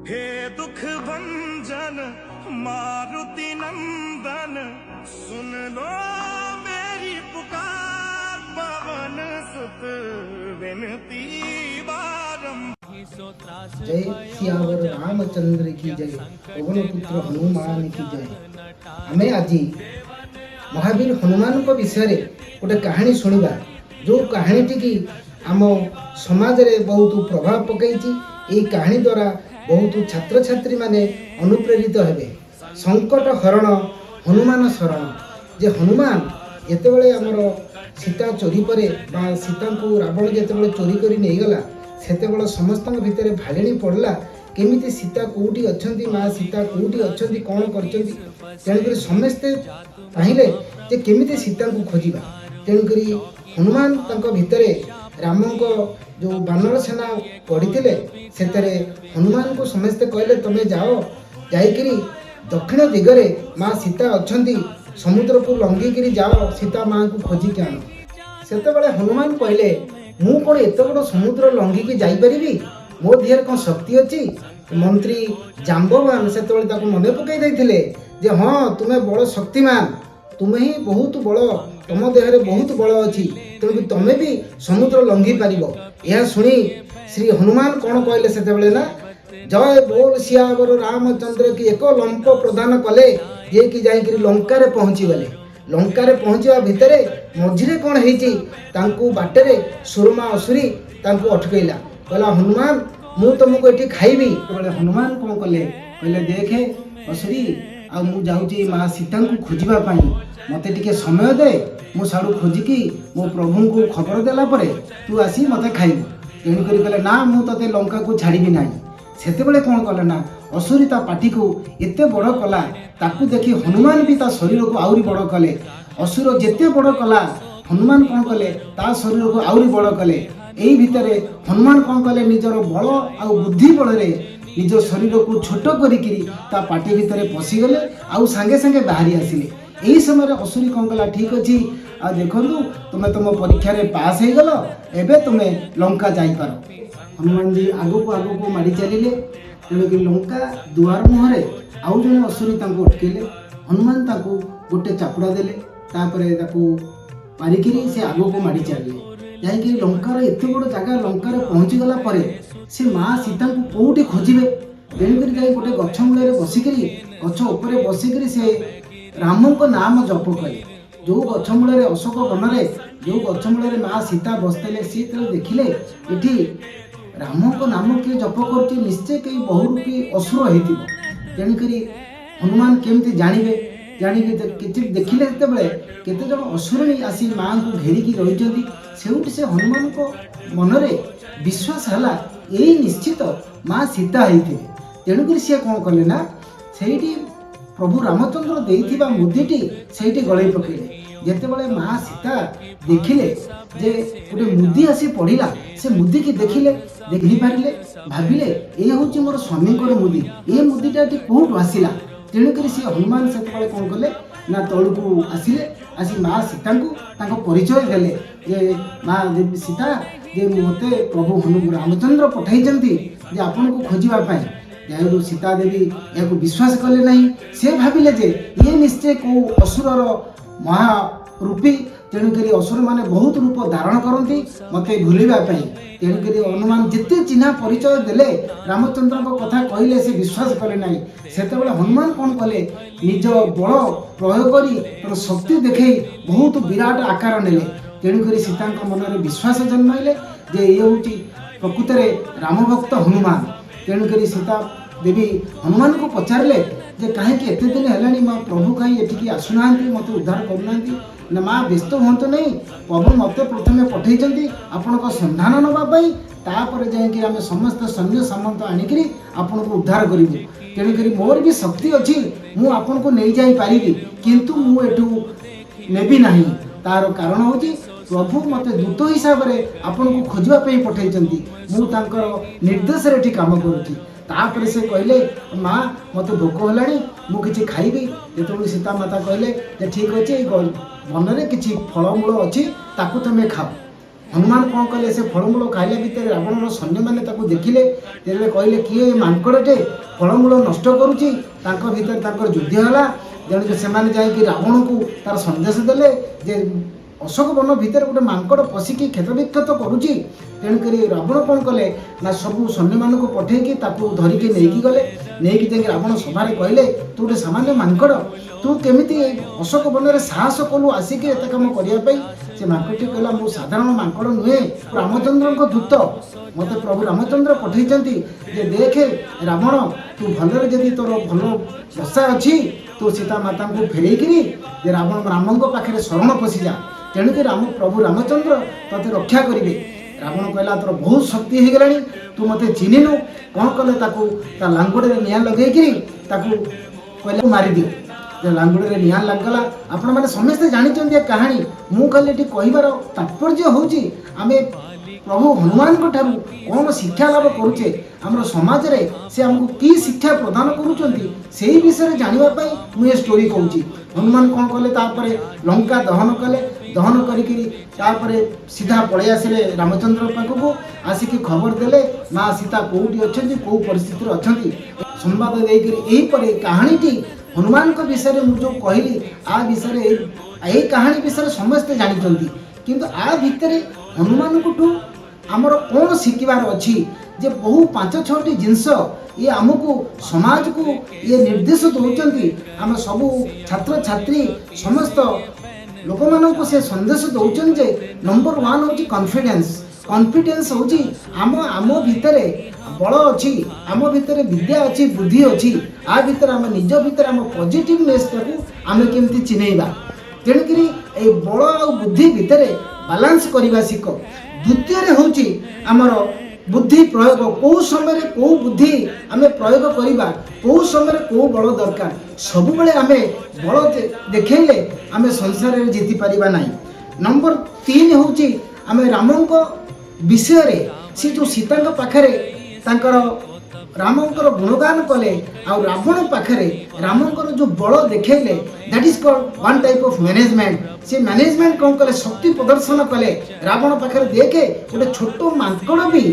हे दुख भंजन मारुति नंदन, सुन लो मेरी पुकार, पवन सुत विनती बारंबार। ଜୟ ସିଆବର ରାମଚନ୍ଦ୍ର କି ଜୟ, ପବନ ପୁତ୍ର ହନୁମାନ କି ଜୟ। ଆମେ ଆଜି ମହାବୀର ହନୁମାନଙ୍କ ବିଷୟରେ ଗୋଟେ କାହାଣୀ ଶୁଣିବା, ଯେଉଁ କାହାଣୀଟିକି ଆମ ସମାଜରେ ବହୁତ ପ୍ରଭାବ ପକାଇଛି। ଏହି କାହାଣୀ ଦ୍ୱାରା ବହୁତ ଛାତ୍ରଛାତ୍ରୀମାନେ ଅନୁପ୍ରେରିତ ହେବେ। ସଙ୍କଟ ହରଣ ହନୁମାନ ଶରଣ। ଯେ ହନୁମାନ ଯେତେବେଳେ ଆମର ସୀତା ଚୋରି ପରେ ବା ସୀତାଙ୍କୁ ରାବଣ ଯେତେବେଳେ ଚୋରି କରି ନେଇଗଲା, ସେତେବେଳେ ସମସ୍ତଙ୍କ ଭିତରେ ଭାଳେଣି ପଡ଼ିଲା, କେମିତି ସୀତା କେଉଁଠି ଅଛନ୍ତି, ମା ସୀତା କେଉଁଠି ଅଛନ୍ତି, କ'ଣ କରିଛନ୍ତି। ତେଣୁକରି ସମସ୍ତେ ଚାହିଁଲେ ଯେ କେମିତି ସୀତାଙ୍କୁ ଖୋଜିବା। ତେଣୁକରି ହନୁମାନ ତାଙ୍କ ଭିତରେ ରାମଙ୍କ ଯେଉଁ ବାନର ସେନା ପଡ଼ିଥିଲେ, ସେଥିରେ ହନୁମାନଙ୍କୁ ସମସ୍ତେ କହିଲେ, ତମେ ଯାଅ, ଯାଇକିରି ଦକ୍ଷିଣ ଦିଗରେ ମା ସୀତା ଅଛନ୍ତି, ସମୁଦ୍ରକୁ ଲଙ୍ଘିକିରି ଯାଅ, ସୀତା ମାଙ୍କୁ ଖୋଜିକି ଆଣ। ସେତେବେଳେ ହନୁମାନ କହିଲେ, ମୁଁ କ'ଣ ଏତେ ବଡ଼ ସମୁଦ୍ର ଲଙ୍ଘିକି ଯାଇପାରିବି? ମୋ ଦେହରେ କ'ଣ ଶକ୍ତି ଅଛି? ମନ୍ତ୍ରୀ ଜାମ୍ବବାନ ସେତେବେଳେ ତାକୁ ମନେ ପକାଇ ଦେଇଥିଲେ ଯେ ହଁ, ତୁମେ ବଡ଼ ଶକ୍ତିମାନ, ତୁମେ ହିଁ ବହୁତ ବଳ, ତୁମ ଦେହରେ ବହୁତ ବଳ ଅଛି, ତେଣୁ ତୁମେ ବି ସମୁଦ୍ର ଲଙ୍ଘି ପାରିବ। ଏହା ଶୁଣି ଶ୍ରୀ ହନୁମାନ କ'ଣ କହିଲେ ସେତେବେଳେ ନା, ଜୟ ବୋଲ ସିଆବର ରାମଚନ୍ଦ୍ର କି। ଏକ ଲମ୍ପ ପ୍ରଦାନ କଲେ, ଯିଏକି ଯାଇକିରି ଲଙ୍କାରେ ପହଞ୍ଚିଗଲେ। ଲଙ୍କାରେ ପହଞ୍ଚିବା ଭିତରେ ମଝିରେ କ'ଣ ହେଇଛି, ତାଙ୍କୁ ବାଟରେ ସୁରମା ଅସୁରୀ ତାଙ୍କୁ ଅଟକେଇଲା। କହିଲା, ହନୁମାନ, ମୁଁ ତୁମକୁ ଏଠି ଖାଇବି। ସେତେବେଳେ ହନୁମାନ କ'ଣ କଲେ? କହିଲେ, ଦେଖେ ଅସୁରୀ, ଆଉ ମୁଁ ଯାଉଛି ମା ସୀତାଙ୍କୁ ଖୋଜିବା ପାଇଁ, ମୋତେ ଟିକେ ସମୟ ଦେ। ମୁଁ ସାଡ଼ୁ ଖୋଜିକି ମୋ ପ୍ରଭୁଙ୍କୁ ଖବର ଦେଲା ପରେ ତୁ ଆସି ମୋତେ ଖାଇବୁ। ତେଣୁକରି କହିଲେ, ନା, ମୁଁ ତୋତେ ଲଙ୍କାକୁ ଛାଡ଼ିବି ନାହିଁ। ସେତେବେଳେ କ'ଣ କଲେ ନା, ଅସୁରୀ ତା ପାଟିକୁ ଏତେ ବଡ଼ କଲା, ତାକୁ ଦେଖି ହନୁମାନ ବି ତା ଶରୀରକୁ ଆହୁରି ବଡ଼ କଲେ। ଅସୁର ଯେତେ ବଡ଼ କଲା, ହନୁମାନ କ'ଣ କଲେ? ତା ଶରୀରକୁ ଆହୁରି ବଡ଼ କଲେ। ଏଇ ଭିତରେ ହନୁମାନ କ'ଣ କଲେ? ନିଜର ବଳ ଆଉ ବୁଦ୍ଧି ବଳରେ ନିଜ ଶରୀରକୁ ଛୋଟ କରିକିରି ତା ପାଟି ଭିତରେ ପଶିଗଲେ ଆଉ ସାଙ୍ଗେ ସାଙ୍ଗେ ବାହାରି ଆସିଲେ। ଏହି ସମୟରେ ଅସୁରୀ କ'ଣ କଲା? ଠିକ୍ ଅଛି, ଆଉ ଦେଖନ୍ତୁ, ତୁମେ ତୁମ ପରୀକ୍ଷାରେ ପାସ୍ ହେଇଗଲ, ଏବେ ତୁମେ ଲଙ୍କା ଯାଇପାର। ହନୁମାନଜୀ ଆଗକୁ ଆଗକୁ ମାଡ଼ି ଚାଲିଲେ। ତେଣୁକରି ଲଙ୍କା ଦୁଆର ମୁହଁରେ ଆଉ ଜଣେ ଅସୁରୀ ତାଙ୍କୁ ଅଟକେଇଲେ। ହନୁମାନ ତାଙ୍କୁ ଗୋଟେ ଚାପୁଡ଼ା ଦେଲେ। ତାପରେ ତାକୁ ମାରିକିରି ସେ ଆଗକୁ ମାଡ଼ି ଚାଲିଲେ। ଯାଇକି ଲଙ୍କାର ଏତେ ବଡ଼ ଜାଗା, ଲଙ୍କାରେ ପହଞ୍ଚିଗଲା ପରେ ସେ ମା ସୀତାଙ୍କୁ କେଉଁଠି ଖୋଜିବେ? ତେଣୁକରି ଯାଇ ଗୋଟେ ଗଛ ମୂଳରେ ବସିକିରି, ଗଛ ଉପରେ ବସିକିରି ସେ ରାମଙ୍କ ନାମ ଜପ କଲେ। ଯେଉଁ ଗଛ ମୂଳରେ, ଅଶୋକ ବନରେ ଯେଉଁ ଗଛ ମୂଳରେ ମା ସୀତା ବସିଥିଲେ, ସିଏ ଯେତେବେଳେ ଦେଖିଲେ ଏଠି ରାମଙ୍କ ନାମ କିଏ ଜପ କରୁଛି, ନିଶ୍ଚୟ କେହି ବହୁରୂପୀ ଅସୁର ହେଇଥିବ। ତେଣୁକରି ହନୁମାନ କେମିତି ଜାଣିବେ? ଜାଣିକି କିଛି ଦେଖିଲେ, ଯେତେବେଳେ କେତେଜଣ ଅସୁରୁଣୀ ଆସି ମାଆଙ୍କୁ ଘେରିକି ରହିଛନ୍ତି, ସେଇଠି ସେ ହନୁମାନଙ୍କ ମନରେ ବିଶ୍ୱାସ ହେଲା, ଏଇ ନିଶ୍ଚିତ ମା ସୀତା ହେଇଥିବେ। ତେଣୁକରି ସିଏ କ'ଣ କଲେ ନା, ସେଇଠି ପ୍ରଭୁ ରାମଚନ୍ଦ୍ର ଦେଇଥିବା ମୁଦିଟି ସେଇଠି ଗଳେଇ ପକେଇଲେ। ଯେତେବେଳେ ମା ସୀତା ଦେଖିଲେ ଯେ ଗୋଟେ ମୁଦି ଆସି ପଡ଼ିଲା, ସେ ମୁଦିକି ଦେଖିଲେ, ଦେଖିପାରିଲେ, ଭାବିଲେ ଏ ହେଉଛି ମୋର ସ୍ୱାମୀଙ୍କର ମୁଦି, ଏ ମୁଦିଟା ଏଠି କେଉଁଠୁ ଆସିଲା? ତେଣୁକରି ସେ ହନୁମାନ ସେତେବେଳେ କ'ଣ କଲେ ନା, ତଳକୁ ଆସିଲେ। ଆସି ମା ସୀତାଙ୍କୁ ତାଙ୍କ ପରିଚୟ ଦେଲେ ଯେ ମା ଦେବୀ ସୀତା, ଯେ ମୋତେ ପ୍ରଭୁ ରାମଚନ୍ଦ୍ର ପଠାଇଛନ୍ତି ଯେ ଆପଣଙ୍କୁ ଖୋଜିବା ପାଇଁ। ତେଣୁ ସୀତା ଦେବୀ ଏହାକୁ ବିଶ୍ୱାସ କଲେ ନାହିଁ। ସେ ଭାବିଲେ ଯେ ଇଏ ନିଶ୍ଚୟ କେଉଁ ଅସୁରର ମହାରୂପୀ। ତେଣୁକରି ଅସୁରମାନେ ବହୁତ ରୂପ ଧାରଣ କରନ୍ତି ମୋତେ ଭୁଲିବା ପାଇଁ। ତେଣୁକରି ହନୁମାନ ଯେତେ ଚିହ୍ନା ପରିଚୟ ଦେଲେ, ରାମଚନ୍ଦ୍ରଙ୍କ କଥା କହିଲେ, ସେ ବିଶ୍ୱାସ କଲେ ନାହିଁ। ସେତେବେଳେ ହନୁମାନ କ'ଣ କଲେ? ନିଜ ବଳ ପ୍ରୟୋଗ କରି ତାର ଶକ୍ତି ଦେଖେଇ ବହୁତ ବିରାଟ ଆକାର ନେଲେ। ତେଣୁକରି ସୀତାଙ୍କ ମନରେ ବିଶ୍ୱାସ ଜନ୍ମାଇଲେ ଯେ ଇଏ ହେଉଛି ପ୍ରକୃତରେ ରାମଭକ୍ତ ହନୁମାନ। ତେଣୁକରି ସୀତା ଦେବୀ ହନୁମାନଙ୍କୁ ପଚାରିଲେ ଯେ କାହିଁକି ଏତେ ଦିନ ହେଲାଣି ମା ପ୍ରଭୁ କାହିଁ ଏଠିକି ଆସୁନାହାନ୍ତି, ମୋତେ ଉଦ୍ଧାର କରୁନାହାନ୍ତି? ନା ମା, ବ୍ୟସ୍ତ ହୁଅନ୍ତୁ ନାହିଁ। ପ୍ରଭୁ ମୋତେ ପ୍ରଥମେ ପଠେଇଛନ୍ତି ଆପଣଙ୍କ ସନ୍ଧାନ ନେବା ପାଇଁ। ତାପରେ ଯାଇକି ଆମେ ସମସ୍ତ ସୈନ୍ୟ ସାମନ୍ତ ଆଣିକିରି ଆପଣଙ୍କୁ ଉଦ୍ଧାର କରିବୁ। ତେଣୁକରି ମୋର ବି ଶକ୍ତି ଅଛି, ମୁଁ ଆପଣଙ୍କୁ ନେଇଯାଇପାରିବି, କିନ୍ତୁ ମୁଁ ଏଠୁ ନେବି ନାହିଁ। ତାର କାରଣ ହେଉଛି ପ୍ରଭୁ ମୋତେ ଦୂତ ହିସାବରେ ଆପଣଙ୍କୁ ଖୋଜିବା ପାଇଁ ପଠାଇଛନ୍ତି। ମୁଁ ତାଙ୍କର ନିର୍ଦ୍ଦେଶରେ ଏଠି କାମ କରୁଛି। ତାପରେ ସେ କହିଲେ, ମା, ମୋତେ ଭୋକ ହେଲାଣି, ମୁଁ କିଛି ଖାଇବି। ଯେତେବେଳେ ସୀତା ମାତା କହିଲେ ଯେ ଠିକ୍ ଅଛି, ଏଇ ବନରେ କିଛି ଫଳମୂଳ ଅଛି, ତାକୁ ତୁମେ ଖାଅ। ହନୁମାନ କ'ଣ କଲେ? ସେ ଫଳମୂଳ ଖାଇଲା ଭିତରେ ରାବଣର ସୈନ୍ୟମାନେ ତାକୁ ଦେଖିଲେ। ଯେତେବେଳେ କହିଲେ, କିଏ ଏ ମାଙ୍କଡ଼ଟେ ଫଳମୂଳ ନଷ୍ଟ କରୁଛି? ତାଙ୍କ ଭିତରେ ତାଙ୍କର ଯୁଦ୍ଧ ହେଲା। ତେଣୁ ସେମାନେ ଯାଇକି ରାବଣକୁ ତାର ସନ୍ଦେଶ ଦେଲେ ଯେ ଅଶୋକ ବନ ଭିତରେ ଗୋଟେ ମାଙ୍କଡ଼ ପଶିକି କ୍ଷତବିକ୍ଷତ କରୁଛି। ତେଣୁକରି ରାବଣ କ'ଣ କଲେ ନା, ସବୁ ସୈନ୍ୟମାନଙ୍କୁ ପଠେଇକି ତାକୁ ଧରିକି ନେଇକି ଗଲେ। ନେଇକି ଯାଇକି ରାବଣ ସଭାରେ କହିଲେ, ତୁ ଗୋଟେ ସାମାନ୍ୟ ମାଙ୍କଡ଼, ତୁ କେମିତି ଅଶୋକ ବନରେ ସାହସ କଲୁ ଆସିକି ଏତେ କାମ କରିବା ପାଇଁ? ସେ ମାଙ୍କଡ଼ଟି କହିଲା, ମୁଁ ସାଧାରଣ ମାଙ୍କଡ଼ ନୁହେଁ, ରାମଚନ୍ଦ୍ରଙ୍କ ଦୂତ। ମୋତେ ପ୍ରଭୁ ରାମଚନ୍ଦ୍ର ପଠେଇଛନ୍ତି ଯେ ଦେଖେ ରାବଣ, ତୁ ଭଲରେ ଯଦି ତୋର ଭଲ ଦଶା ଅଛି, ତୁ ସୀତା ମାତାଙ୍କୁ ଫେରେଇକିରି ଯେ ରାବଣ ରାମଙ୍କ ପାଖରେ ଶରଣ ପଶିଯା। ତେଣୁକି ରାମ ପ୍ରଭୁ ରାମଚନ୍ଦ୍ର ତୋତେ ରକ୍ଷା କରିବେ। ରାବଣ କହିଲା, ତୋର ବହୁତ ଶକ୍ତି ହେଇଗଲାଣି, ତୁ ମୋତେ ଚିହ୍ନିନୁ। କ'ଣ କଲେ? ତାକୁ ତା ଲାଙ୍ଗୁଡ଼ରେ ନିଆଁ ଲଗେଇକିରି ତାକୁ କହିଲେ, ମାରିଦିଅ। ଯେ ଲାଙ୍ଗୁଡ଼ରେ ନିଆଁ ଲାଗିଗଲା। ଆପଣମାନେ ସମସ୍ତେ ଜାଣିଛନ୍ତି ଏ କାହାଣୀ। ମୁଁ ଖାଲି ଏଠି କହିବାର ତାତ୍ପର୍ଯ୍ୟ ହେଉଛି, ଆମେ ପ୍ରଭୁ ହନୁମାନଙ୍କ ଠାରୁ କ'ଣ ଶିକ୍ଷା ଲାଭ କରୁଛେ, ଆମର ସମାଜରେ ସେ ଆମକୁ କି ଶିକ୍ଷା ପ୍ରଦାନ କରୁଛନ୍ତି, ସେଇ ବିଷୟରେ ଜାଣିବା ପାଇଁ ମୁଁ ଏ ଷ୍ଟୋରି କହୁଛି। ହନୁମାନ କ'ଣ କଲେ? ତାପରେ ଲଙ୍କା ଦହନ କଲେ। ଦହନ କରିକିରି ତାପରେ ସିଧା ପଳେଇ ଆସିଲେ ରାମଚନ୍ଦ୍ର ପାଖକୁ। ଆସିକି ଖବର ଦେଲେ ମା ସୀତା କେଉଁଠି ଅଛନ୍ତି, କେଉଁ ପରିସ୍ଥିତିରେ ଅଛନ୍ତି, ସମ୍ବାଦ ଦେଇକିରି। ଏହିପରି କାହାଣୀଟି ହନୁମାନଙ୍କ ବିଷୟରେ ମୁଁ ଯେଉଁ କହିଲି, ଆ ବିଷୟରେ, ଏଇ କାହାଣୀ ବିଷୟରେ ସମସ୍ତେ ଜାଣିଛନ୍ତି। କିନ୍ତୁ ଆ ଭିତରେ ହନୁମାନଙ୍କଠୁ ଆମର କ'ଣ ଶିଖିବାର ଅଛି ଯେ ବହୁ ପାଞ୍ଚ ଛଅଟି ଜିନିଷ ଇଏ ଆମକୁ, ସମାଜକୁ ଇଏ ନିର୍ଦ୍ଦେଶ ଦେଉଛନ୍ତି। ଆମ ସବୁ ଛାତ୍ରଛାତ୍ରୀ, ସମସ୍ତ ଲୋକମାନଙ୍କୁ ସେ ସନ୍ଦେଶ ଦେଉଛନ୍ତି ଯେ ନମ୍ବର ୱାନ୍ ହେଉଛି କନଫିଡେନ୍ସ। କନଫିଡେନ୍ସ ହେଉଛି ଆମ ଭିତରେ ବଳ ଅଛି, ଆମ ଭିତରେ ବିଦ୍ୟା ଅଛି, ବୁଦ୍ଧି ଅଛି। ଆ ଭିତରେ ଆମ ନିଜ ଭିତରେ ଆମ ପଜିଟିଭନେସ୍ଟାକୁ ଆମେ କେମିତି ଚିହ୍ନେଇବା। ତେଣୁକରି ଏଇ ବଳ ଆଉ ବୁଦ୍ଧି ଭିତରେ ବାଲାନ୍ସ କରିବା ଶିଖ। ଦ୍ୱିତୀୟରେ ହେଉଛି ଆମର ବୁଦ୍ଧି ପ୍ରୟୋଗ। କେଉଁ ସମୟରେ କେଉଁ ବୁଦ୍ଧି ଆମେ ପ୍ରୟୋଗ କରିବା, କେଉଁ ସମୟରେ କେଉଁ ବଳ ଦରକାର। ସବୁବେଳେ ଆମେ ବଳ ଦେଖେଇଲେ ଆମେ ସଂସାରରେ ଜିତିପାରିବା ନାହିଁ। ନମ୍ବର 3 ହେଉଛି ଆମେ ରାମଙ୍କ ବିଷୟରେ, ସେ ଯେଉଁ ସୀତାଙ୍କ ପାଖରେ ତାଙ୍କର ରାମଙ୍କର ଗୁଣଗାନ କଲେ ଆଉ ରାବଣ ପାଖରେ ରାମଙ୍କର ଯେଉଁ ବଳ ଦେଖେଇଲେ, that is called one type of management. ସେ ମ୍ୟାନେଜମେଣ୍ଟ କ'ଣ କଲେ? ଶକ୍ତି ପ୍ରଦର୍ଶନ କଲେ ରାବଣ ପାଖରେ। ଦେଖେ, ଗୋଟେ ଛୋଟ ମାଙ୍କଡ଼ ବି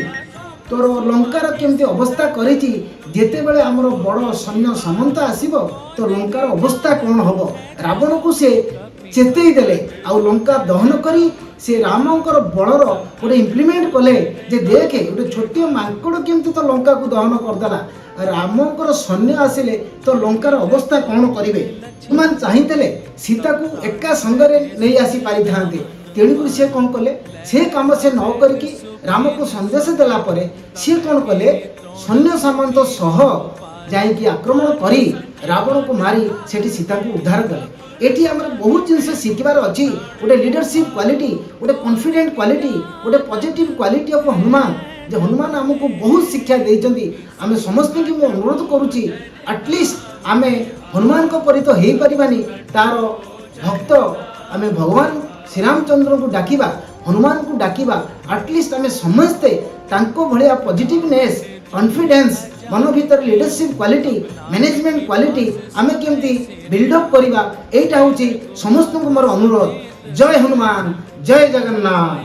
ତୋର ଲଙ୍କାର କେମିତି ଅବସ୍ଥା କରିଛି। ଯେତେବେଳେ ଆମର ବଡ଼ ସୈନ୍ୟ ସାମନ୍ତ ଆସିବ, ତ ଲଙ୍କାର ଅବସ୍ଥା କ'ଣ ହେବ, ରାବଣକୁ ସେ ଚେତେଇ ଦେଲେ। ଆଉ ଲଙ୍କା ଦହନ କରି ସେ ରାମଙ୍କର ବଳର ଗୋଟେ ଇମ୍ପ୍ଲିମେଣ୍ଟ କଲେ ଯେ ଦେଖେ, ଗୋଟେ ଛୋଟିଆ ମାଙ୍କଡ଼ କେମିତି ତ ଲଙ୍କାକୁ ଦହନ କରିଦେଲା, ରାମଙ୍କର ସୈନ୍ୟ ଆସିଲେ ତ ଲଙ୍କାର ଅବସ୍ଥା କ'ଣ କରିବେ। ସେମାନେ ଚାହିଁଥିଲେ ସୀତାକୁ ଏକା ସଙ୍ଗରେ ନେଇ ଆସି ପାରିଥାନ୍ତେ। ତେଣୁକରି ସେ କ'ଣ କଲେ? ସେ କାମ ସେ ନ କରିକି ରାମକୁ ସନ୍ଦେଶ ଦେଲା ପରେ ସିଏ କ'ଣ କଲେ? ସୈନ୍ୟ ସାମନ୍ତ ସହ ଯାଇକି ଆକ୍ରମଣ କରି ରାବଣକୁ ମାରି ସେଠି ସୀତାଙ୍କୁ ଉଦ୍ଧାର କଲେ। ଏଠି ଆମର ବହୁତ ଜିନିଷ ଶିଖିବାର ଅଛି। ଗୋଟେ ଲିଡରସିପ୍ କ୍ୱାଲିଟି, ଗୋଟେ କନଫିଡେଣ୍ଟ କ୍ୱାଲିଟି, ଗୋଟେ ପଜିଟିଭ୍ କ୍ୱାଲିଟି ଅଫ୍ ହନୁମାନ, ଯେ ହନୁମାନ ଆମକୁ ବହୁତ ଶିକ୍ଷା ଦେଇଛନ୍ତି। ଆମେ ସମସ୍ତଙ୍କୁ ମୁଁ ଅନୁରୋଧ କରୁଛି, ଆଟଲିଷ୍ଟ ଆମେ ହନୁମାନଙ୍କ ପରି ତ ହେଇପାରିବାନି, ତାର ଭକ୍ତ ଆମେ ଭଗବାନ ଶ୍ରୀରାମଚନ୍ଦ୍ରଙ୍କୁ ଡାକିବା, ହନୁମାନଙ୍କୁ ଡାକିବା। ଆଟଲିଷ୍ଟ ଆମେ ସମସ୍ତେ ତାଙ୍କ ଭଳିଆ ପଜିଟିଭନେସ୍, କନଫିଡେନ୍ସ, ମନ ଭିତରେ ଲିଡରସିପ୍ କ୍ୱାଲିଟି, ମ୍ୟାନେଜମେଣ୍ଟ କ୍ୱାଲିଟି ଆମେ କେମିତି ବିଲ୍ଡଅପ୍ କରିବା, ଏଇଟା ହେଉଛି ସମସ୍ତଙ୍କୁ ମୋର ଅନୁରୋଧ। ଜୟ ହନୁମାନ, ଜୟ ଜଗନ୍ନାଥ।